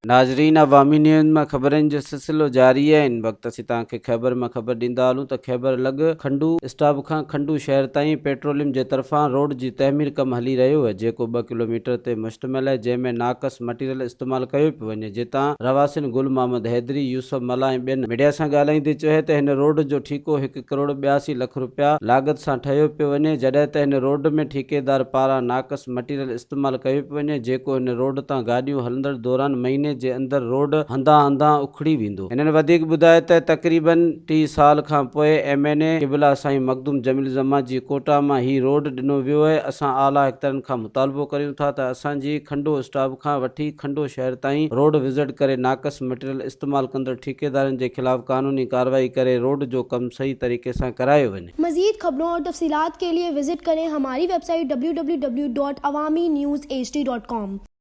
ناظرين عوامي نيوز مان خبرن جو سلسلو جاري آهي هن وقت اسين توهان کي خيبر مان خبر ڏيندا هلون ته خيبر لڳ کنڊو اسٽاپ کان کنڊو شهر تائين پيٽروليم جي طرفان روڊ جي تعمير ڪم هلي رهيو اهي جيڪو ٻه ڪلوميٽر تي مشتمل اهي جنهن ۾ ناقص مٽيريل استعمال ڪيو پيو وڃي جتان رهواسين گل محمد حيدري، يوسف ملاح ۽ ٻين ميڊيا سان ڳالهائيندي چيو ته هن روڊ جو ٺيڪو هڪ ڪروڙ 82 لک روپيا لاڳت سان ٺهيو پيو وڃي جڏهن ته هن روڊ ۾ ٺيڪيدار پاران ناقص مٽيريل استعمال ڪيو پيو وڃي جيڪو هن روڊ تان گاڏيون هلندڙ دوران مهيني جي اندر روڊ هنڌان هنڌان اکڙي ويندو. هنن وڌيڪ ٻڌايو ته تقريبن 30 سال کان پوء ايم اين اي قبله سائين مخدوم جميل الزمان جي ڪوٽا مان هي روڊ ڏنو ويو اهي اسان اعليٰ اختيارين کان مطالبو ڪريون ٿا ته اسان جي کنڊو اسٽاپ کان وٺي کنڊو شهر تائين روڊ وزٽ ڪري ناقص مٽيريل استعمال ڪندڙ ٺيڪيدارن جي خلاف قانوني ڪارروائي ڪري روڊ جو ڪم صحيح طريقي سان ڪرايو وڃي. مزيد خبرون اور تفصيلات کے لئے وزٽ ڪرين ھماري web site www.awamiNewsHD.com.